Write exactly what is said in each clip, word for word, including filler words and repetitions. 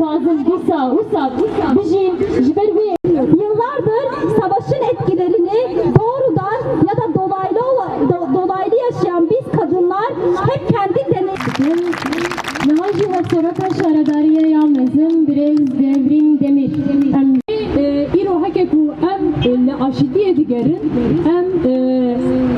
Lazım dîsa, wisa, wisa bijîn ji ber wê. Yıllardır savaşın etkilerini doğrudan ya da dolaylı ola-, do-, dolaylı yaşayan biz kadınlar hep kendi deney- Niha jî hevserokê şaredariyê ya mezin birêz Devrîn Demîr. Em Îro heke ku em, e, li aşîtiyê digerin, em, e,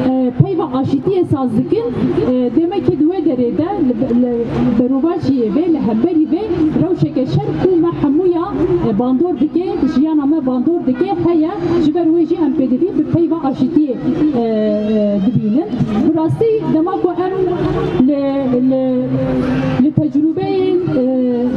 e, peyva aşîtiyê saz dikin, e, demekî di wê derê de li be-, li berovajiyê vê, li hemberî vê rewşeke şer ku me hemûya, e, bandor dike, jiyana me bandor dike, heye, ji ber wê jî em pêdivî bi peyva aşîtiyê, e, e, dibînin. Bi rastî dema ku em li, li, li tecrûbeyên, e,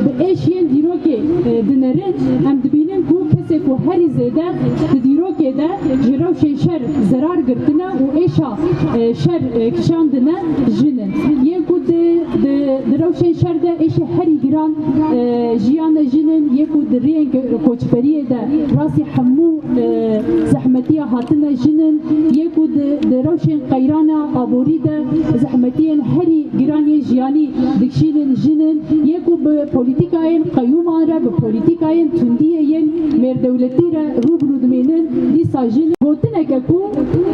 bi êş yên dîrokê, e, dinerin, em dibînin ku kesê ku herî zêde di dîrokê de ji rewşên şer zerar girtine û êşa, e, şer, e, kişandine jin in. Yên ku di, di, di rewşên şer de êşê herî giran, e, jiyane jin in, yê ku di rêyên ke-, koçberiyê de rastî hemû, e, zehmetiya hatine jin in, yê ku di, di rewşên qeyrana aborî de zehmetiyên herî giran yên jiyanî dikişînin jin in, yê ku bi polîtîkayên qeyûman re, bi polîtîkayên tundiyê yên mêrdewletî re rû bi rû dimînin, dîsa jin in. Gotineke ku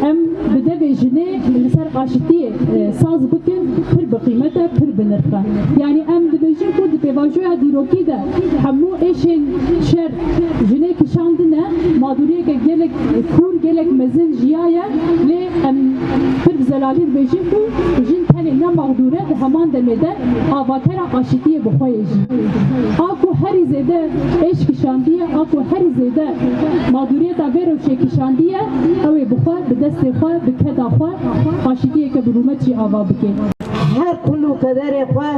em bi devê jinê li ser aşitiyê, e, saz bikin, pir bi qîmet e, pir bi nirx e. Yanî em dibêjin ku di pêvajoya dîrokî de hemû êşên şer jinê kişandine, madûriyeke gelek kûr, gelek mezin jiyaye, lê em pir bi zelalî dibêjin ku jin tenê ne mexdûr e, di heman demê de avatera aşitiyê bi xwe ye jî. A ku herî zêde êş kişandiye, a ku herî zêde madûriyeta vê rewşê kişandiye, ew ê bi xwe, bi destê xwe, bi keda xwe aşitiyeke bi rûmet jî ava bike. Her qul û qederê xwe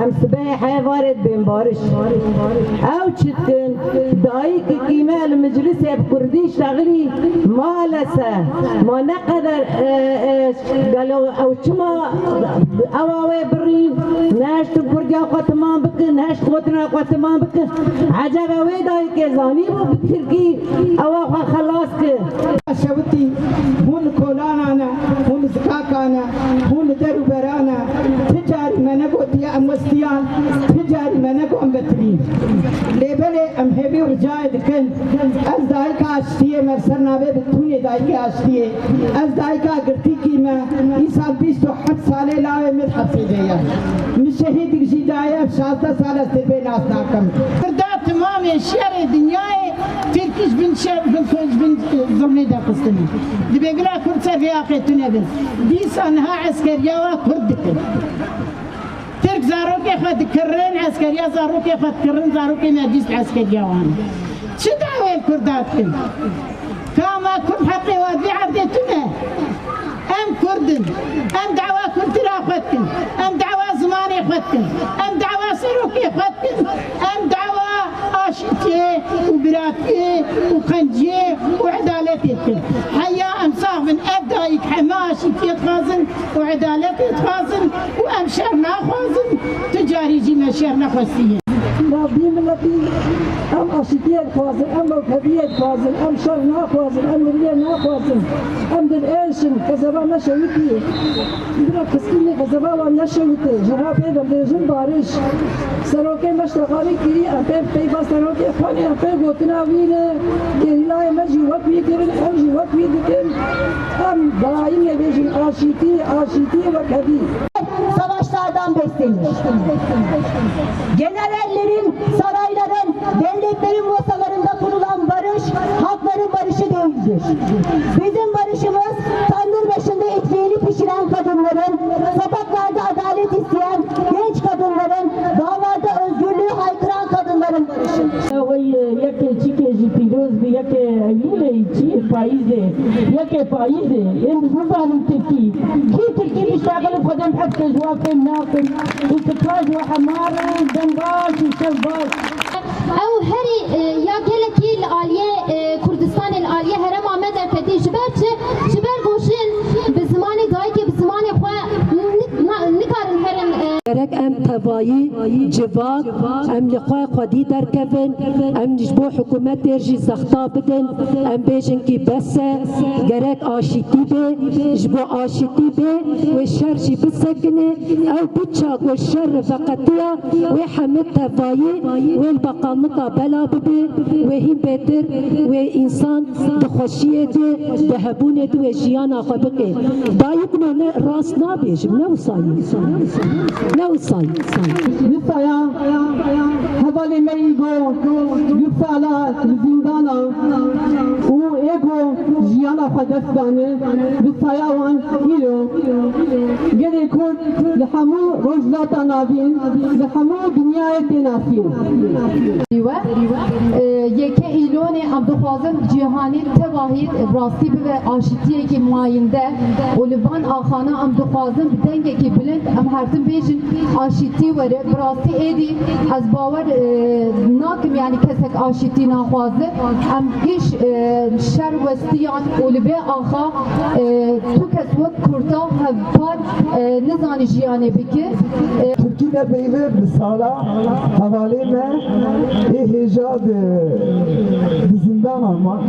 em sibehê heye varê dibên bariş. Ew çi dikin? Dayikekî me li meclisê bi kurdî ştexilî, malese ma ne qeder, e, e, gelo ew çima ewa wê birîn, nehiştin kurdiya xwe timam bikin, nehişt gotina xwe timam bikin. Ecebe wê dayikê zanîbû bi tirkî ewa xwe xelas kir. Şewitî, hûn li kolana ne, hûn li zikaka ne, hûn li der û bera ne. Ti carî me negotiye em westiyan, ti carî me negot em vetilîn. Lê belê em hêvî û ricayê dikin. Ez dayika aştiyê me, ser navê bi tûnê dayikê aştiyê. Ez dayika girtîkî me, îsal bîst û heft salê lawê min hepsê de ye. Min şehîdek jî daye, şazdeh sal ez tirbê nas nakim. Kurda timamê şerê dinyayê, tirkî ji bin şer, bin, ji bin, e, zulmê derxistine. Dibê bila kurd ser vê axê tune bin. Dîsa niha eskeriya wa kurd dikin. Tirk zarokê xwe dikirin, eskeriya zarokê xwe dikirin, zarokê me dîst eskeriya wan. Çi dawê li kurda dikin? Ka me kurd heqê wan vê erdê tune? Em kurd in. Em dawa kultura xwe dikin. Em dawa zimanê xwe dikin. Em dawa serokê xwe dikin. Em dawa aşîtiyê û biratiyê û qenciyê û edaletê dikin. Heya em sax bin, ev dayik heme aşîtiyê dixwazin û edaletê dixwazin û em şer naxwazin, tu carî jî me şer nexwestiye. Rabî miletî, em aşîtiyê dixwazin, em ewkebiyê dixwazin, em şer naxwazin, em miriyê naxwazin, em dilêş in, kezeba me şewitî. Bira piskînê kezeba wan neşewite, ji ha pê ve dibêjin bariş. Serokê me ştexalî kirî, em pê peyva serokê xwe ne, em pê gotina wî ne. Gerîlayê me jî wek wî kirin, em jî wek wî dikin. Em daîm nebêjin aşîtî, aşîtî wek hevî. Savaşlardan beslenir. Generallerin sarayların, devletlerin masalarında kurulan barış, halkların barışı değildir. Bizim barışımız tandır başında ekmeğini pişiren kadınların, sokaklarda adalet isteyen genç kadınların, dağlarda özgürlüğü haykıran kadınların barışıdır. Wê yekê çîkê jî pîroz bî, yekê Eylûlê çî payîzê, yekê payîzê. Em nizanin tirkî. Kî tirkî biştexilin xwedem hevkê ji wan fêm nakin. Û fikra ji we hemar in, dem baş û şev baş. Ew herî, e, ya gelekî li aliyê, e, Kurdistanê, li aliyê herêma me derketî. Ji ber çi? Ji ber ku jin bi zimanê dayikê, bi zimanê xwe nik-, na-, nikarin herin, e. Gerek em Vayî, civak, em li xwe xwedî derkevin, em ji bo hikûmetê jî zexta bidin, em bêjin kî bes e, gerek aşîtî bê, ji bo aşîtî bê, wê şer jî bisekine, ew biça ku şer veqetiya, wê hemî tevayî, wê li beqalnika bela bibê, wê hîn bêtir, wê însan di xweşiyê de, di hebûnê de wê jiyana xwe bike. Dayikno ne rast nabêjim, ne wisa ye. Ne wisa ye. Wisa ya hevalê me Îgo, wisa la li zîndana û êgo jiyana xwe dest dane, wisa ya wan îro gelê Kurd li hemû Rojhilata Navîn, li hemû dinyayê tê nasîn. We, e, yekê Îlonê em dixwazin cîhanê tevahî bi rastî bibe aşîtiyekî mayînde û li van axana em dixwazin bi dengekî bilind em her tim bêjin aşîtî were. Bi rastî êdî ez bawer, e, nakim, yanî kesek aşîtî naxwaze. Em giş, e, şer westiyan û li vê axa, e, tu kes wek Kurda hevpar, e, nizanî jiyanê bike. E, Tirkî ne peyve bi sala hevalê me ê hêja di, di zindana man.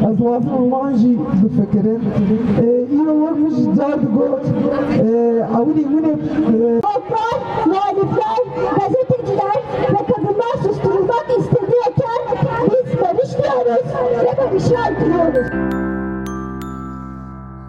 Ez dixwazim wan jî bifikirin. E, îro wek min ji car digot, e, ewilî hûn ê, e, Avuklar, muhalifler, gazeteciler ve kadınlar susturulmak istediği iken biz barış diyoruz ve barışa aykırıyoruz.